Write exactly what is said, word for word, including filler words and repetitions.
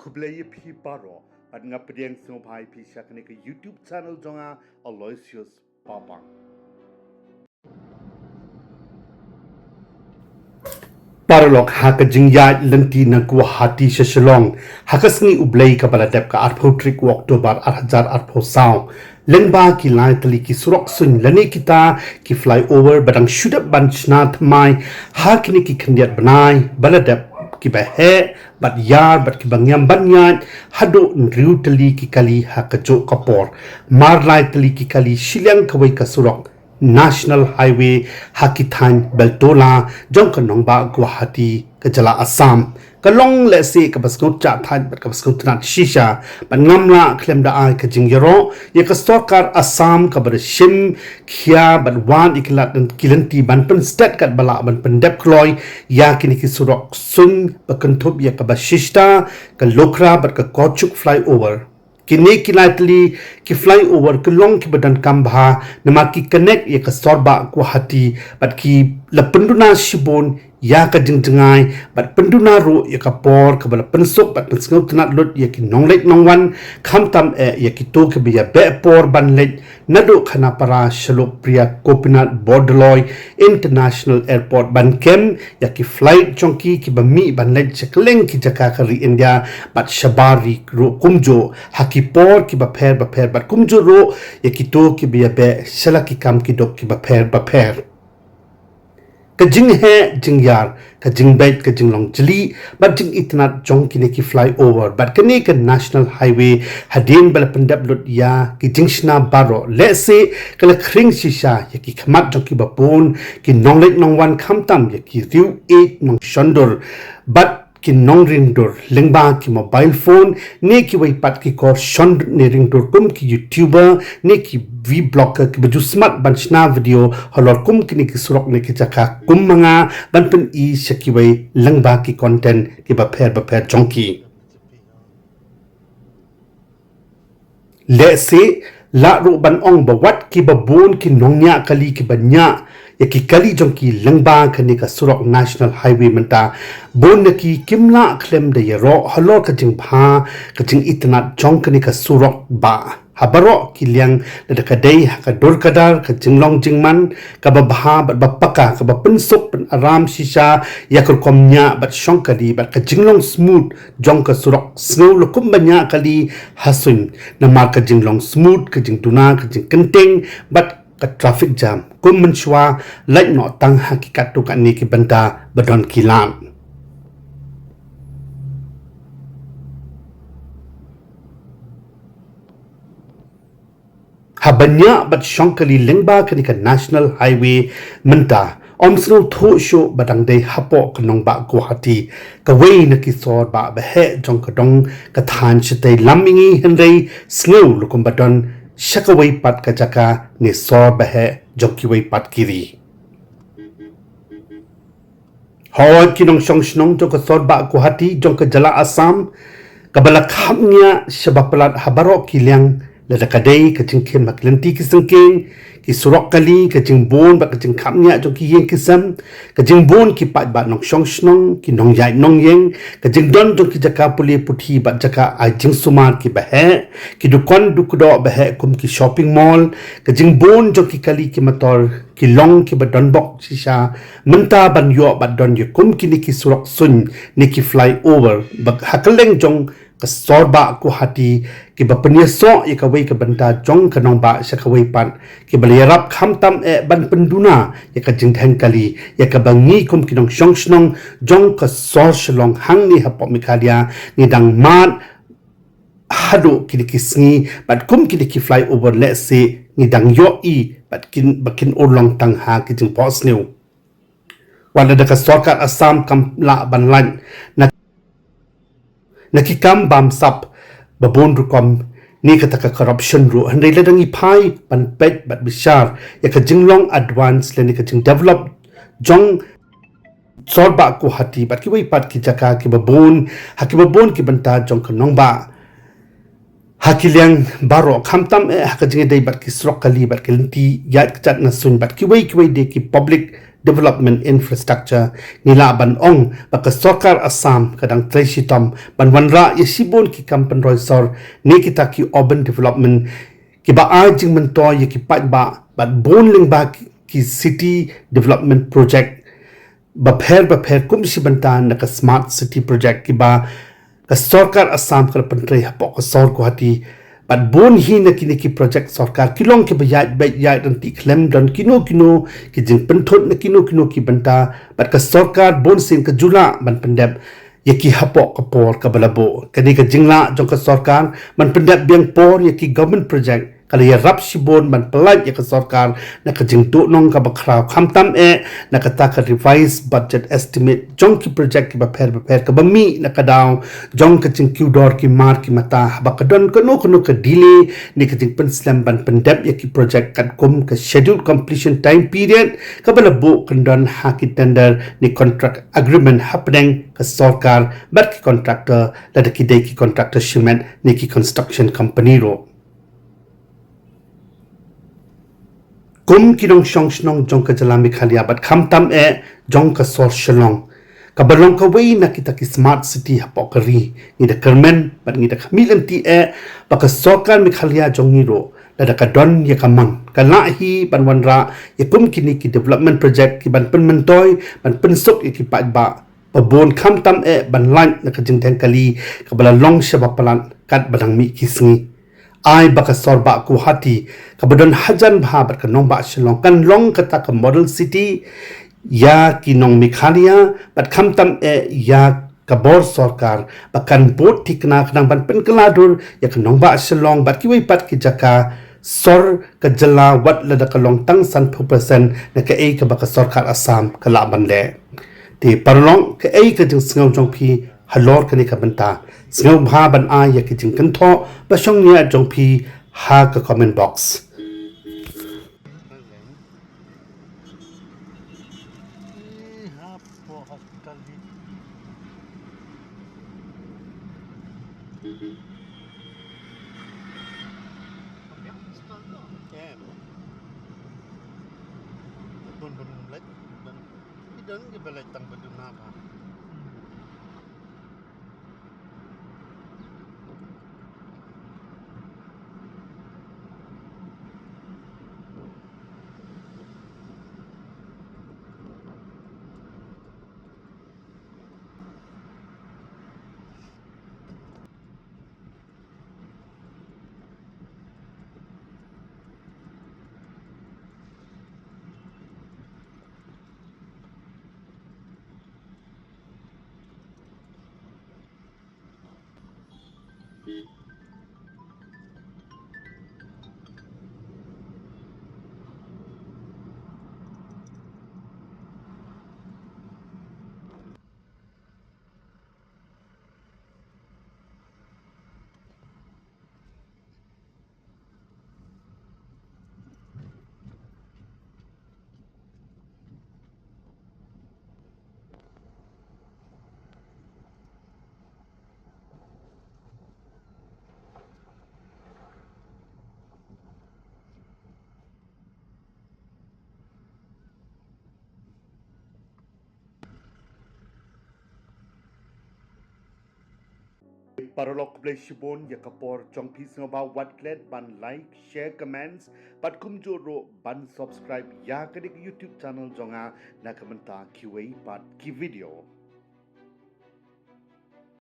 Khublei ïa phi baroh, bad nga pdiang sngewbha ïa phi sha kane ka YouTube channel jong nga, Aloysius Papang. Paralok, ha ka jingïaid lynti na Guwahati sha Shillong ha ka sngi U Blei kaba la dep ka arphew tarik u October ar hajar arphew saw, lyngba ki lai tylli ki surok suiñ lane kita ki flyover ba dang shu dep ban shna thymmai ha kine ki khyndiat bnai ba la dep, kiba heh bad ïar bad kiba ngiam ban ïaid haduh hynriew tylli ki kali ha kajuh ka por. Mar lai tylli ki kali shiliang kawei ka surok National Highway ha ki thaiñ Beltola jong ka nongbah Guwahati, ka jylla Assam, ka long lehse kaba sngewtynnat bad kaba sngewtynnat shisha, bad ngam lah khlem da ai ka jingïaroh ïa ka sorkar Assam kaba da shim khia bad wad ïa ki lad ki lynti ban pynstet katba lah ban pyndep kloi ïa kine ki surok suiñ, ba kynthup ïa ka Basista, ka Lukhra bad ka Kawchuk flyover. Kine ki lai tylli ki flyover ki long kiba donkam bha namar ki connect ïa ka sorbah Guwahati, bad ki la pynduna shibun ïa ka jingjngai bad pynduna ruh ïa ka por kaba la pynsuk bad pynsngewtynnat lut ïa ki nongleit nongwan, khamtam eh ïa kito kiba ïabeh por ban leit naduh Khanapara shaluk Priya Gopinath Bordoloi International Airport ban kem ïa ki flight jong ki kiba mih ban leit sha kylleng ki jaka ka ri India bad shabar ri ruh kumjuh ha ki por kiba pher bapher bad kumjuh ruh ïa kito kiba ïabeh sha la ki kam ki duk kiba pher bapher. Ka jingheh jingïar, ka jingbeit, ka jinglong jylliew bad jingitynnat jong kine ki flyover bad kane ka National Highway hadien ba la pyndep lut ïa ki jingshna baroh, lehse ka la khring shisha ïa ki khmat jong kiba bun ki nongleit nongwan, khamtam ïa ki riew ïeit nongshondur bad ki nongringdur lyngba ki mobile phone ne kiwei pat ki kor shon ne ringdur kum ki YouTuber ne ki vlogger kiba ju smat ban shna video halor kum kine ki surok ne ki jaka kum ma nga, ban pyni sha kiwei lyngba ki content kiba pher bapher jong ki. Lehse lah ruh ban ong ba wat kiba bun ki nongñiah kali kiba ñiah ïa ki kali jong ki lyngba kane ka surok National Highway mynta, bun na ki kim lah khlem da ïaroh halor ka jingbha ka jingitynnat jong kane ka surok, ba ha baroh ki liang, lada ka dei ha ka dur ka dar, ka jinglong jingman kaba bha bad ba paka, kaba pynsuk pynaram shisha ïa ka rukom ñiah bad shong kali bad ka jinglong smooth jong ka surok. Sngew la kumba ñiah kali ha suiñ namar ka jinglong smooth, ka jingduna, ka jingkynting bad ka traffic jam kum mynshuwa, lait noh tang ha ki katto katne ki bynta ba don ki lad. Haba ñiah bad shong kali lyngba kane ka National Highway mynta, ym sngewthuh shuh ba dang dei hapoh ka nongbah Guwahati, kawei na ki sor bah ba heh jong ka dong ka thaiñ shatei lam mihngi, hynrei sngew la kumba don sha kawei pat ka jaka ne sor ba heh jong kiwei pat ki ri. Hooid, ki nongshong shnong jong ka sor bah Guwahati jong ka jylla Assam, kaba la khapngiah shaba palat ha baroh ki liang, lada ka dei ka jingkhim ha ki lynti ki syngkien, ki surok kali, ka jingbun bad ka jingkhapngiah jong ki ïing ki sem, ka jingbun ki paidbah nongshong shnong, ki nongïaid nongïeng, ka jingdon jong ki jaka pule puthi bad jaka ai jingsumar kiba heh, ki dukan dukdoh ba heh kum ki shopping mall, ka jingbun jong ki kali ki motor, ki long kiba donbok shisha mynta ban ïoh bad don ïa kum kine ki surok suiñ ne ki flyover ba ha kylleng jong ka sor bah Guwahati, kiba pynïasoh ïa kawei ka bynta jong ka nongbah sha kawei pat, kiba la ïarap khamtam eh ban pynduna ïa ka jingdheng kali, ïa kaba ngi kum ki nongshong shnong jong ka sor Shillong hangne hapoh Meghalaya ngi dang mad haduh kine ki sngi, bad kum kine ki flyover lehse ngi dang ïohi bad kin, ba kin urlong tang ha ki jingphohsniew. Wat lada ka sorkar Assam kam lah ban lait na, na ki kam bamsap ba bun rukom ne kata ka corruption ruh, hynrei lada ngi phai ban peit bad bishar ïa ka jinglong advance lane ka jingdevelop jong sor bah Guwahati bad kiwei pat ki jaka kiba bun ha kiba bun ki bynta jong ka nongbah, ha ki liang baroh, khamtam eh ha ka jingïadei bad ki surok kali bad ki lynti ïaid kjat na suiñ bad kiwei kiwei de ki public development infrastructure, ngi lah ban ong ba ka sorkar Assam ka dang trei shitom ban wanrah ïa shibun ki kam pynroi sor ne kita ki urban development kiba ai jingmyntoi ïa ki paidbah bad bun lyngba ki, ki city development project bapher bapher kum shi bynta na ka smart city project kiba ka sorkar Assam ka la pyntrei hapoh ka sor Guwahati. Bad bun hi na kine ki project sorkar ki long kiba ïaid beit ïaid ryntih khlem don kino kino ki jingpynthut na kino kino ki bynta, bad ka sorkar bun sien ka ju lah ban pyndep ïa ki hapoh ka por kaba la buh. Kane ka jinglah jong ka sorkar ban pyndep biang por ïa ki government project ka la ïarap shibun ban pyllait ïa ka sorkar na ka jingduhnong kaba khraw, khamtam eh na kata ka revised budget estimate jong ki project kiba pher bapher kaba mih na ka daw jong ka jingkiew dor ki mar ki mata, haba ka don kano kano ka delay ne ka jingpynslem ban pyndep ïa ki project katkum ka scheduled completion time period kaba la buh kyndon ha ki tender ne contract agreement hapdeng ka sorkar bad ki contractor, lada ki dei ki contractor shimet ne ki construction company ruh. Kum ki nongshong shnong jong ka jylla Meghalaya bad khamtam eh jong ka sor Shillong, kaba long kawei na kita ki smart city hapoh ka ri, ngi da kyrmen bad ngi da khmih lynti eh ba ka sorkar Meghalaya jong ngi ruh, lada ka don ïa ka mon, ka lah hi ban wanrah ïa kum kine ki development project ki ban pynmyntoi, ban pynsuk ïa ki paidbah ba bun, khamtam eh ban lait na ka jingdheng kali kaba la long shaba palat katba dang mih ki sngi. Ai ba ka sor bah Guwahati kaba don hajan bha bad ka nongbah Shillong kan long kata ka model city ïa ki nong Meghalaya bad khamtam eh ïa ka bor sorkar, ba kan bud thikna khnang ban pynkylla dur ïa ka nongbah Shillong bad kiwei pat ki jaka sor ka jylla, wat lada ka long tang sanphew percent na kaei kaba ka sorkar Assam ka lah ban leh. Te paralok, kaei ka jingsngew jong phi halor kane ka bynta? Sngewbha ban ai ïa ki jingkynthoh ba shongnia jong phi ha ka comment box. Paralok, khublei shibun ïa ka por jong phi. Sngewbha wat klet ban like, share, comments bad kumjuh ruh ban subscribe ïa kane ka YouTube channel jong nga na ka bynta kiwei pat ki video.